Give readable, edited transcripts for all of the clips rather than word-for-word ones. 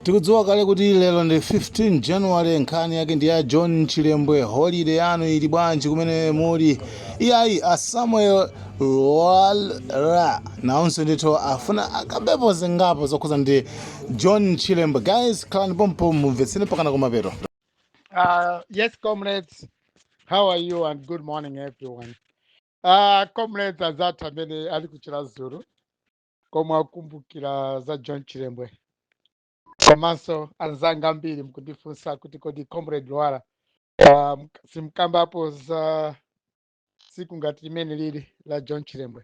Tikudziwa kale kuti lero ndi 15 January, nkhani yake ndi ya John Chilembwe. Holiday yanu ili bwanji kumene muli? Iyayi, a Samuel Lwara nawonso ndithu afuna akambepo zingapo zokhuza ndi John Chilembwe. Guys, khalani pompo mumvetsere mpakana kumapeto. Yes, comrades, how are you and good morning, everyone. Comrades, anzathu amene ali kuChiradzulu komwe akukumbukira za John Chilembwe, komanso anzanga ambiri mkundifunsa kuti kodi Comrade Lwara simkambapo za tsiku ngati limene lili la John Chilembwe?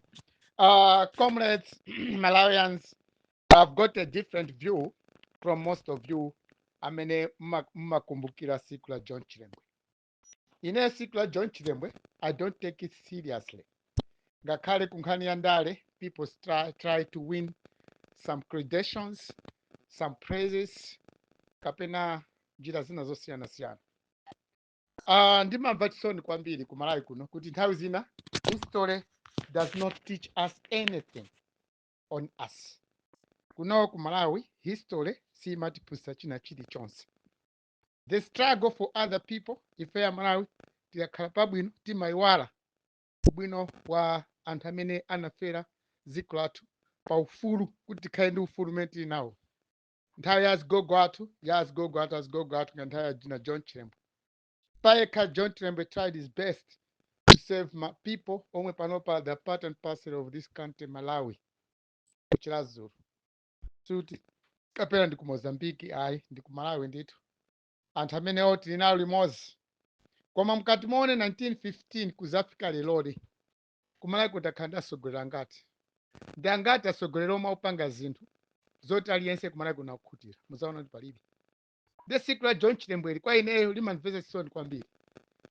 Comrades, Malawians, I've got a different view from most of you amene mmakumbukira tsiku la John Chilembwe. Ine tsiku la John Chilembwe, I don't take it seriously. Ngakhale ku nkhani ya ndale, people try to win some credentials, some praises, kapena njira zina zosiyanasiyana. Ndimamva chisoni kwambiri ku Malawi kuno kuti nthawi zina history does not teach us anything on us. Kuno ku Malawi history simatiphunzitsa china chilichonse. The struggle for other people, ife ya Malawi tikakhala pabwino timayiwala ubwino wa anthu amene anafera dziko lathu pa ufulu, kuti tikhale ndi ufulu umene tili nawo. Nthawi ya azigogo athu, ya azigogo athu, azigogo athu, nga nthawi ya jina John Chilembwe payekha, John Chilembwe tried his best to save my people omwe panopa the part and parcel of this country, Malawi. KuChiradzulu suti kapena ndi ku Mozambiki, ayi, ndi ku Malawi ndithu. Anthu amenewo tili nawo limodzi. Koma mkati muone 1915 kuzafika leloli, kuMalawi kuti akhala ndi atsogoleri angati? Ndi angati atsogoleri omwe akupanga zinthu zoti aliyense kuMalawi kuno akukhutira? Muzaona kuti palibe. The tsiku la John Chilembweli kwa ineyo limandimvetsa chisoni kwambiri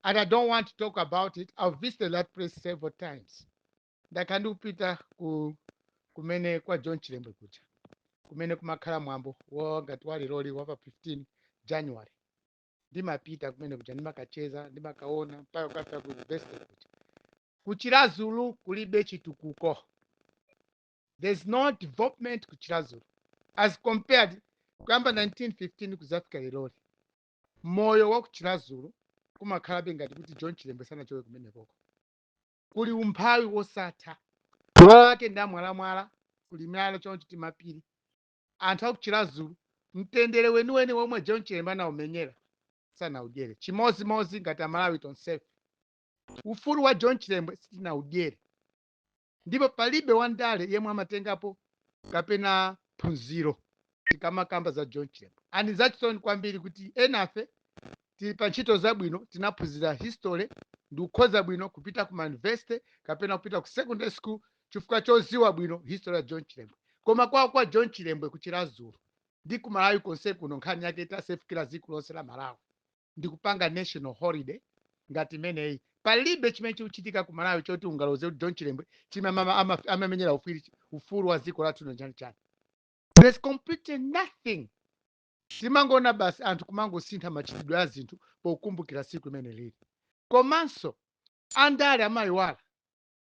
and I don't want to talk about it. I've visited that place several times. Ndakhala ndikupita ku kumene kwa John Chilembwe kuja, kumene kumakhala mwambo wa ngati wa leroli wa pa 15 January. Ndimapita kumene kuja, ndimakacheza, ndimakaona mpaka kukafika ku university kuja. KuChiradzulu kulibe chitukuko. There's no development kuChiradzulu as compared kuyamba 1915 kuzafika leroli. Moyo wa kuChiradzulu kumakhalabe ngati kuti John Chilembwe sanachoke kumenekoko. Kuli umphawi wosatha, malo ake ndi amwalamwala, kuli miyala choncho, timapiri. Anthu akuChiradzulu mtendere weniweni womwe John Chilembwe anaumenyera sanaudyere, chimozimozi ngati Amalawi tonsefe. Ufulu wa John Chilembwe sitinaudyere, ndipo palibe wandale yemwe amatengapo kapena phunziro tikamakamba za John Chilembwe. And zachisoni kwambiri kuti enafe tili pa ntchito zabwino, tinaphunzira history ndi kukhoza bwino kupita ku university kapena kupita ku secondary school chifukwa choziwa bwino history ya John Chilembwe. Koma kwa John Chilembwe kuChiradzulu ndi ku Malawi konse kuno, nkhani yake itasefikira dziko lonse la Malawi ndi kupanga national holiday ngati imeneyi, palibe chimene chikuchitika ku Malawi choti ungaloze kuti John Chilembwe chimene amamenyera ufulu wa dziko lathu lino chani chani. There's completely nothing. Timangoona basi anthu kumangosintha machitidwe a zinthu pokumbukira tsiku limene lili. Komanso andale amayiwala.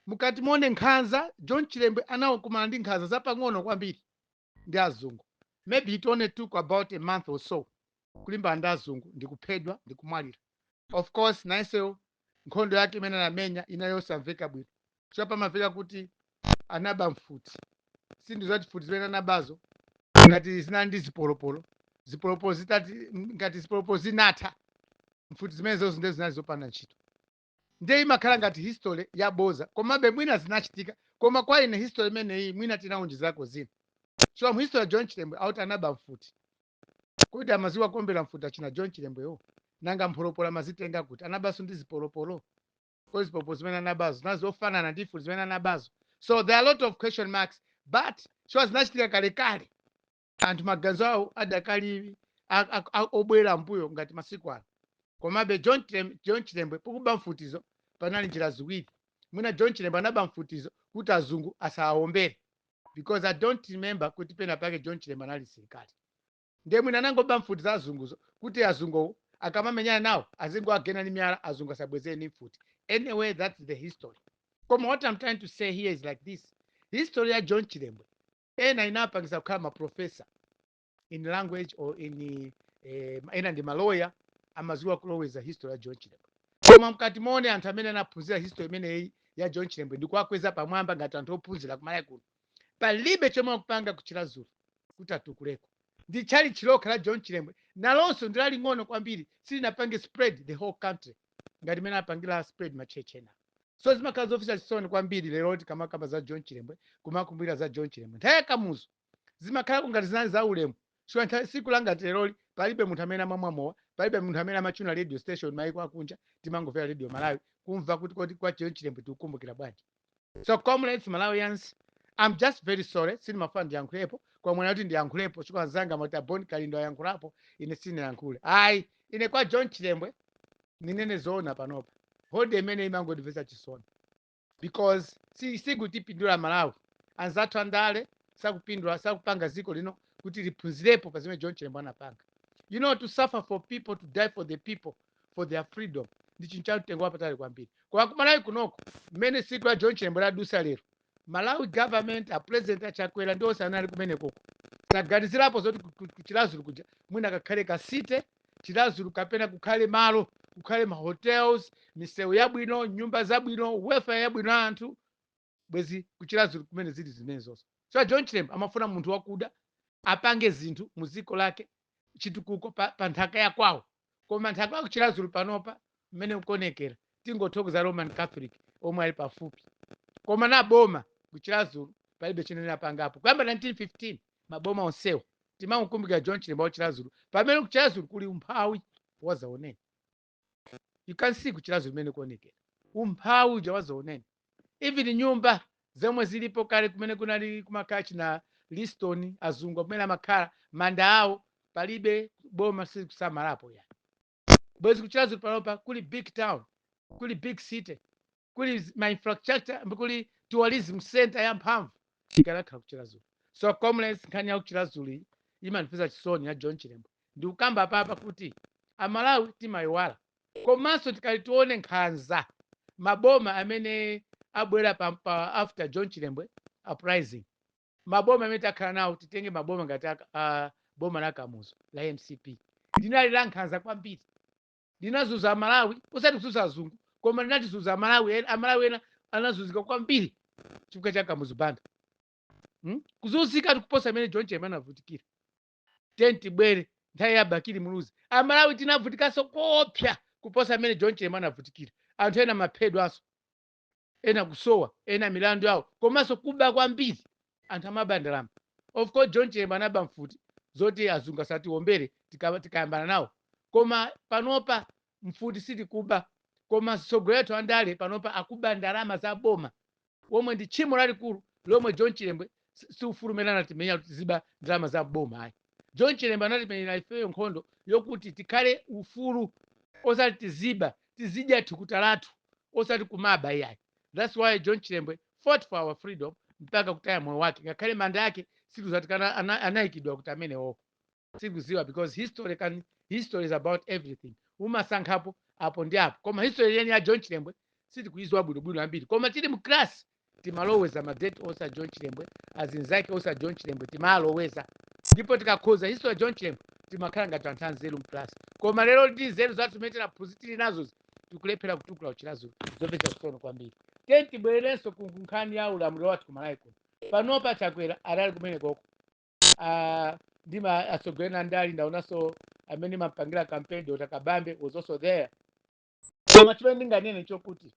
Mukati muone nkhanza, John Chilembwe anakumana ndi nkhanza zapang'ono kwambiri ndi azungu. Maybe it only took about a month or so kulimbana ndi azungu ndi kuphedwa ndi kumwalira. Of course, nayenso nkhondo yake imene anamenya inali yosamveka bwino, chifukwa pamamveka kuti anaba mfuti. Sindizati mfuti zimene anabazo ngati zinali ndi zipolopolo, zipolopolo zitati ngati zipolopolo zinatha, mfuti zimenezo ndiye zinali zopanda ntchito. Ndiye imakhala ngati history yaboza, komabe mwina zinachitika. Koma kwa ine history imeneyi mwina tinawonjezerako zina, chifukwa mu history ya John Chilembwe auti anaba mfuti. Kodi amaziwa kuombera mfuti achina John Chilembwewo? Nanga mpholopolo amazitenga kuti? Anabanso ndi zipolopolo? Kodi zipolopolo zimene anabazo zinali zofanana ndi mfuti zimene anabazo? So there are a lot of question marks, but chifukwa zinachitika kalekale, anthu maganizo awo adakali obwera mbuyo ngati masiku ano. Komabe John Chilembwe pokuba mfutizo panali njira ziwiri. Mwina John Chilembwe anaba mfutizo kuti azungu asawaombere, because I don't remember kuti pena pake John Chilembwe anali msilikali. Ndiye mwina anangoba mfuti za azunguzo kuti azunguwo akamamenyana nawo azingoagenda ndi miyala, azungu asabwezere ndi mfuti. Anyway, that's the history. Koma what I'm trying to say here is like this: history ya John Chilembwe ena inapangisa kukhala maprofesa. in language or in ena ndi maloya, amaziwa kuloweza history ya John Chilembwe. Koma mkati muone anthu amene anaphunzira history imeneyi ya John Chilembwe ndikuwakweza pamwamba ngati anthu ophunzira kumalawi kuno, palibe chomwe akupanga kuChiradzulu kuti atukuleko. Ndi tchalitchi lokha la John Chilembwe, nalonso ndi laling'ono kwambiri, silinapange spread the whole country ngati imene apangira spread ma church ena. So zimakhala zomvetsa chisoni kwambiri lero tikamakamba za John Chilembwe, kumakumbukira za John Chilembwe. Nthawi yakamuzu zimakhala ngati zinali za ulemu. So nthawi siku langati leroli palibe munthu amene amamwa mowa, palibe munthu amene amachuna radio station maiko akunja, timangomvera Radio Malawi kumva kuti kodi kwa John Chilembwe tikukumbukira bwanji. So comrades, Malawians, I'm just very sorry, sindimafuna ndiyankhulepo kwa mwana kuti ndiyankhulepo chifukwa anzanga amati aboni Kalindo ayankhulapo, ine sindinayankhule ayi. Ine kwa John Chilembwe ninene zoona, panopa holiday imene imangondimvetsa chisoni because sikutipindula Malawi. Anzathu andale sakupindula, sakupanga dziko lino kuti liphunzirepo pa zimene John Chilembwe anapanga. To suffer for people, to die for the people, for their freedom, ndi chinthu cha mtengo wapatali kwambiri. Koma kumalawi kunoko, mmene siku la John Chilembwe ladusa lero, Malawi government, a President aChakwera ndi onse anali kumenekoko, taganizirapo zoti kuChiradzulu kuja mwina kakhale ka city Chiradzulu, kapena kukhale malo, kukhale ma hotels, misewu yabwino, nyumba zabwino, welfare yabwino ya anthu, bwezi kuChiradzulu kumene zili zimenezonso. So John Chilembwe amafuna munthu wakuda apange zinthu mu dziko lake, chitukuko pa nthaka ya kwawo. Koma nthaka ya kuChiradzulu panopa mmene kukonekera, tingothokoza Roman Catholic omwe ali pafupi, koma na boma kuChiradzulu palibe chimene apangapo kuyamba 1915. Maboma onsewo timamukumbukira John Chilembwe wa Chiradzulu, pamene kuChiradzulu kuli umphawi wazaoneni. You can see kuChiradzulu mmene kuonekera umphawi uja wazaoneni. Even nyumba zomwe zilipo kale kumene kunali kumakhala china Liston, azungu kumene amakhala, manda awo palibe, boma sikusamalapo ya. Bwezi kuChiradzulu panopa kuli big town, kuli big city, kuli ma infrastructure, kuli tourism center ya mphamvu ikanakhala kuChiradzulu. So comrades, nkhani ya kuChiradzulu iyi imandipeza chisoni ya John Chilembwe. Ndikukamba papa kuti Amalawi timayiwala. Komanso tikali tione nkhanza maboma amene abwera pa after John Chilembwe uprising, maboma amene takhala nawo, titenge maboma ngati boma la Kamuzu la MCP, linali la nkhanza kwambiri, linazunza Amalawi, osati kuzunza azungu, koma linatizunza Amalawi. Amalawi ena anazunzika kwambiri chifukwa cha Kamuzu Banda, Kuzunzika kuposa amene John Chilembwe anavutikira. Tibwere nthawi ya Bakili Muluzi, Amalawi tinavutikanso kopsa kuposa amene John Chilembwe anavutikira. Anthu ena maphedwanso, ena kusowa, ena milandu yawo, komanso kuba kwambiri, anthu amaba ndalama. Of course John Chilembwe anaba mfuti zoti azungu asatiombere tikayambana nawo, koma panopa mfuti sitikuba, koma atsogoleri athu andale panopa akuba ndalama za boma, omwe ndi tchimo lalikulu lomwe John Chilembwe si ufulu umene anatimenya kuti tiziba ndalama za boma ayi. John Chilembwe anatimenyera ifeyo nkhondo yokuti tikhale ufulu, osati tiziba, tizidya thukuta lathu, osati kumaba iyayi. That's why John Chilembwe fought for our freedom mpaka kutaya moyo wake. Ngakhale manda ake sikuzatikana anayikidwa kuti amenewo sikuziwa, because history is about everything, umasankhapo apo ndi apo. Koma history yeni ya John Chilembwe sitikuiziwa bwinobwino ambiri, koma tili mu class timaloweza ma date onse a John Chilembwe, azinzake onse a John Chilembwe timaloweza, ndipo tikakhoza history ya John Chilembwe timakhala ngati anthu anzeru mu class. Koma lero ndi nzeru zathu zimene tinaphunzira tili nazo, tikulephera kutukula Chiradzulu. Zomvetsa chisoni kwambiri. Tiye tibwererenso ku nkhani ya ulamuliro wathu kumalawi kuno. Panopa Chakwera adali kumene koko, ndi ma atsogoleri andali, ndaonanso amene mampangira campaign, Dr Kabambe was also there. Koma chimene ndinganene chokuti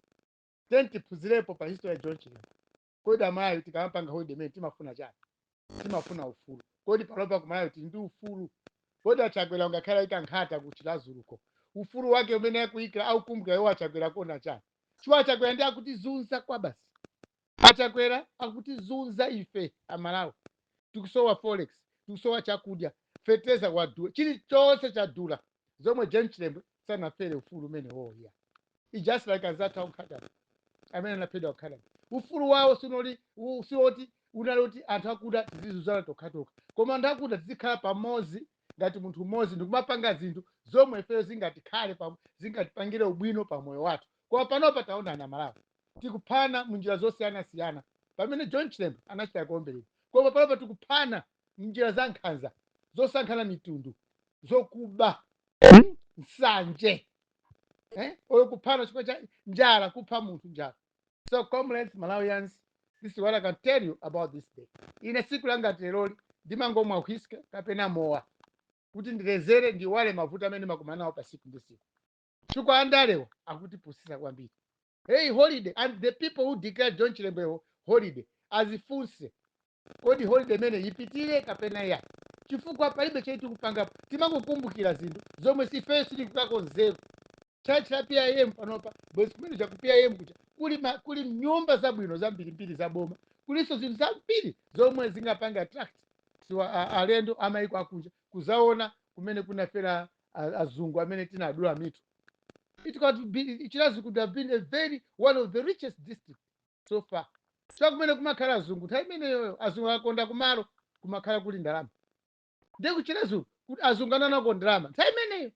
tiye tiphunzirepo pa history ya John Chilembwe. Kodi Amalawi tikamapanga holiday imene timafuna chani? Timafuna ufulu. Kodi panopa kumalawi tili ndi ufulu? Kodi aChakwera ungakhale ayika nkhata ku Chiradzuluko, ufulu wake umene akuyikira aukumbukira iwo aChakwera kuona chani? Chifukwa aChakwera ndi akutizunza kwa basi. AChakwera akutizunza ife Amalawi, tikusowa forex, tikusowa chakudya, fetereza wadula, chilichonse chadula, zomwe John Chilembwe sanafere ufulu umene woya. It's just like anzathu akunkhata amene anaphedwa kukhala ufulu wawo sinoli siwoti unali kuti anthu akuda tizizuzana tokhatokha, koma anthu akuda tizikhala pamodzi ngati munthu mmodzi ndikumapanga zinthu zomwe ifeyo zingatikhale zingatipangire ubwino pa moyo wathu. Koma panopa taonana, Malawi tikuphana munjira zosiyanasiyana, pamene John Chilembwe anachita kuomberedwa, koma panopa tikuphana munjira za nkhanza. Zosankhana mitundu, zokuba, Nsanje, eh? Oyo kuphana chifukwa cha njala, kupha munthu njala. So comrades, Malawians, this is what I can tell you about this day. Ine siku langa leroli ndimangomwa whisky kapena mowa kuti ndilezere, ndiwale mavuto amene makumana nawo pa siku ndi siku, chifukwa andalewa akutipusisa kwambiri. Hey, holiday, and the people who declare John Chilembwe holiday azifunse, kodi holiday imene ipitire kapena ya? Chifukwa palibe chaitu kupangapo, timangokumbukira zinthu zomwe sifeyo silikukakonzeka. Church la PIM panopa, bwezi kumene cha ku PIM kuja kuli, kuli nyumba zabwino zambirimbiri zaboma, kulinso zinthu zambiri zomwe zingapanga attract siwa alendo amayiko akunja kuzaona kumene kunafera azungu amene tinadula mitu. It could be, Chiradzulu could have been a very one of the richest district so far. So kumene kumakhala azungu nthawi imeneyoyo, azungu akonda kumalo kumakhala kuli ndalama, ndiye kuChiradzulu kuti azungu ananako ndalama nthawi imeneyo,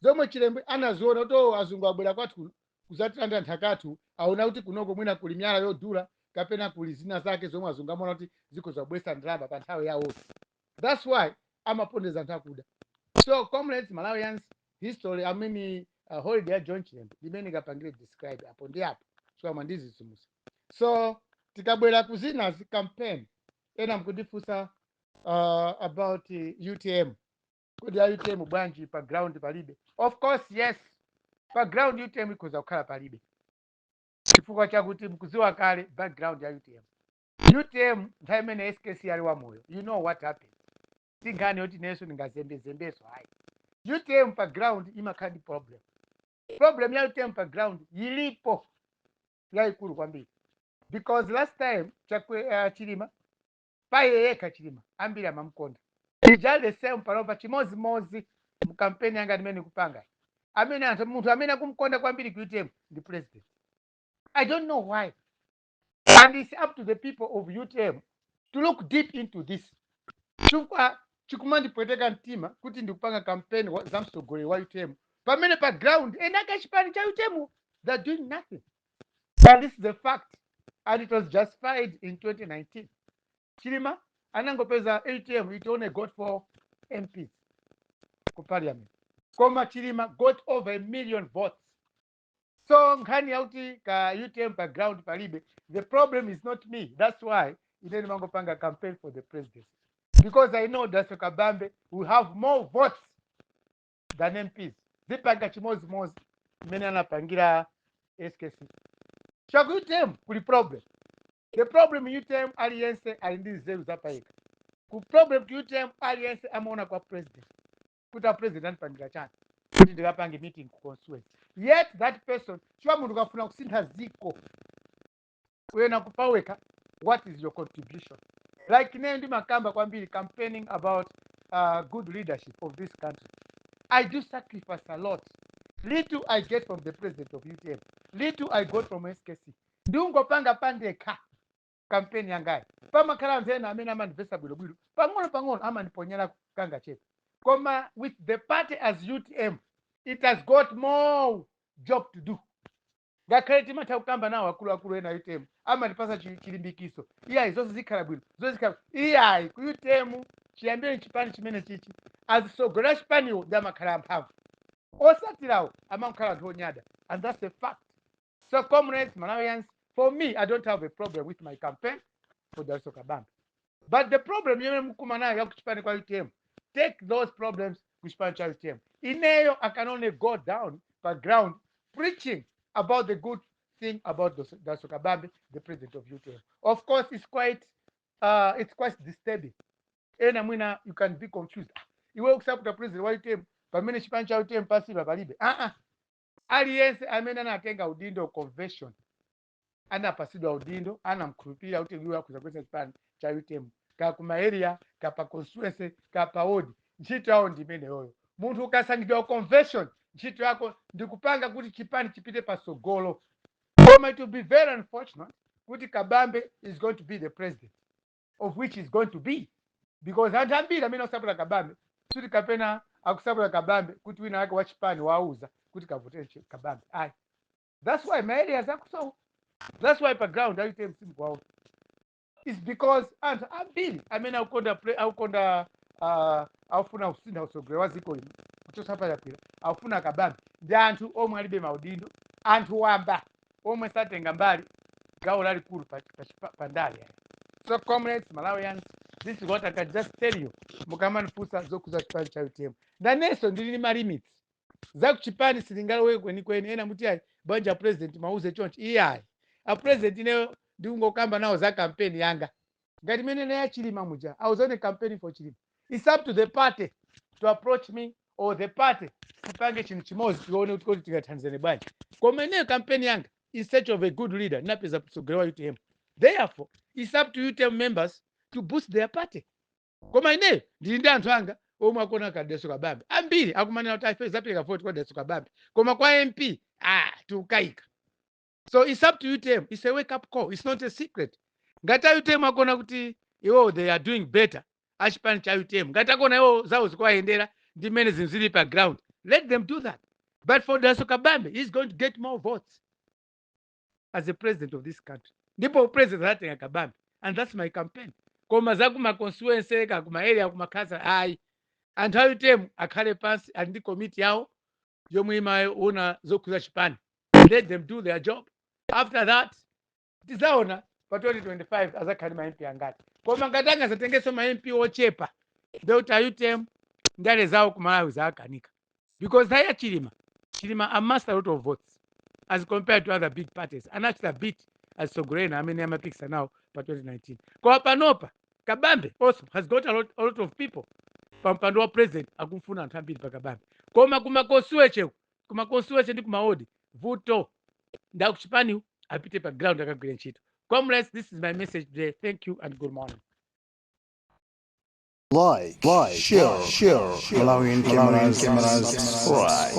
zomwe Chilembwe anaziona kuti, oh, azungu abwera kwathu kuno kuzatilanda nthakathu, aona kuti kunoko mwina kuli miyala yodula kapena kuli zina zake zomwe azungu amaona kuti zikho zabwesa ndalama pa nthawi yawo. That's why amapondeza anthu akuda. So comrades, Malawians, history, I mean, holiday ya John Chilembwe limene ikapangire describe apo ndi apo chifukwa mwandizizimusa. So tikabwera kuzinazi, campaign, ena mkundifunsa about UTM, kodi ya UTM bwanji pa ground palibe? Of course, yes, pa ground UTM ikhoza kukhala palibe chifukwa chakuti mkuziwa kale background ya UTM. UTM nthawi imene SKC ali wamoyo, you know what happened. Sinkhani yoti nenso ndingazembezembeso, hayi. UTM pa ground imakhala ndi problem. Problem ya UTM pa ground ilipo yayikulu kwambiri, because last time chakwe Chilima paye yekha, Chilima ambiri amamukonda. Ija the same panopa, chimozimozi mu kampeni yanga ndimene kupanga, amene anthu, munthu amene akumkonda kwambiri ku UTM ndi president. I don't know why, and it's up to the people of UTM to look deep into this, chifukwa chikumandipweteka mtima kuti ndikupanga campaign za mtsogoleri wa UTM pamene pa ground ena akachipani cha UTM, they're doing nothing. And this is the fact, and it was justified in 2019. Chilima anangopeza UTM, it only got four MPs ku parliament, koma Chilima got over a million votes. So nkhani yakuti ka UTM pa ground palibe, the problem is not me. That's why ine ndimangopanga campaign for the presidency, because I know Dalitso Kabambe will have more votes than MPs. Zipanga chimozimozi mmene anapangira SKC. Chaku UTM kuli problem. The problem, UTM aliyense ali ndi nzeru zapayika. Ku problem ku UTM, aliyense amaona kwa president kuti a president anipangira chani kuti ndikapange meeting ku constituency? Yet that person, chiwa munthu ukafuna kusintha ziko uyena kupaweka, what is your contribution? Like ine ndimakamba kwambiri campaigning about good leadership of this country. I do sacrifice a lot. Little I get from the president of UTM, little I got from SKC, ndiungopanga pandekha kampeni yangayi. Pamakhala anthu ena amene amandimvesa bwinobwino, pang'ono pang'ono amandiponyera kanga chepe. Koma with the party as UTM, it has got more job to do. Ngakhale timatha kukamba nawo akuluakulu ena UTM, amandipasa chilimbikiso, iyayi, zonse zikhala bwino, zonse zikhala. Iyayi, ku UTM chiyambire chipani chimene chichi, azisogolera chipaniwo ndi amakhala amphamvu, osatirawo amakhala anthu onyada, and that's a fact. So comrades, Malawians, for me, I don't have a problem with my campaign for Dalitso Kabambe, but the problem yemwe mukuma nayo yakuchipani kwa UTM, take those problems kuchipani cha UTM. Ineyo I can only go down pa ground preaching about the good thing about Dalitso Kabambe, the president of UTM. Of course, it's quite disturbing. Ena mwina you can be confused. Ah, iwe ukusapota president wa UTM pamene chipani cha UTM pasipa palibe. Ah ah, aliyense amene anatenga udindo convention, anapasidwa udindo, anamkhulupirira kuti iwe akhuza kuwesa chipani cha UTM, ka kuma area, ka pa constituency, ka pa ward. Ntchito yawo ndi imeneyoyo. Munthu ukasankhidwa convention, ntchito yako ndikupanga kuti chipani chipite pasogolo. Koma it will be very unfortunate kuti Kabambe is going to be the president, of which is going to be, because anthu ambiri amene akusapota Kabambe suti kapena akusapota Kabambe kuti wina wake wachipani wauza kuti kavotere Kabambe, ayi. That's why ma areas akusowa. That's why pa ground UTM simukuwaona, is because anthu ambiri amene akukonda Akufuna kusintha utsogoleri wa dziko lino kuchotsa Chakwera, akufuna Kabambe, ndi anthu omwe alibe maudindo, anthu wamba omwe satenga mbali gawo lalikulu pa ndale. So comrades, Malawians, this is what I can just tell you. Mukamanifunsa zokhuza chipani cha UTM, nanenso ndili ndi ma limits zakuchipani, silingalowe kwenikweni. Ena muti, "Ayi banja, president mauze chonchi." Iyayi, a president ineyo ndikungokamba nawo za campaign yanga ngati imene ya Chilima muja. I was only campaigning for Chilima. It's up to the party to approach me or the party tipange chinthu chimodzi, tione kuti kodi tingathandizane bwanji. Koma ineyo campaign yanga in search of a good leader, ndinapeza mtsogoleri wa UTM. Therefore it's up to UTM members to boost their party. Koma ineyo ndili ndi anthu anga omwe akuona ka Dalitso Kabambe. Ambiri akumanena kuti ife zapereka voti kwa Dalitso Kabambe, koma kwa MP, ah, tikukayika. So it's up to UTM. It's a wake up call, it's not a secret. Ngati a UTM akuona kuti iwo they are doing better, achipani cha UTM, ngati akuona iwo zawo zikuwayendera ndi mmene zinthu zili pa ground, let them do that. But for Dalitso Kabambe, he's going to get more votes as a president of this country, ndipo president anatenga Kabambe, and that's my campaign. Koma zakuma constituency ka kuma area kumakhaza, ayi, anthu a UTM akhale pansi, ali ndi komiti yawo yomwe imaona zokhuza chipani. Let them do their job. After that tizaona pa 2025 azakhale ma MP angati. Koma ngati angazatengenso ma MP ochepa, ndekuti a UTM ndale zawo kumalawi zaakanika, because nthawi ya Chilima, Chilima amassed a lot of votes as compared to other big parties. Anachita beat atsogoleri amene amapikisa nawo pa 2019. Koma panopa Kabambe also has got a lot of people pa mpando wa president. Akumfuna anthu ambiri pa Kabambe, koma kuma constituency, kuma constituency ndi kumaodi, vuto ndakuchipaniwo apite pa ground akagwire ntchito. Comrades, this is my message today. Thank you and good morning. Like, share, share, Malawian cameras, subscribe.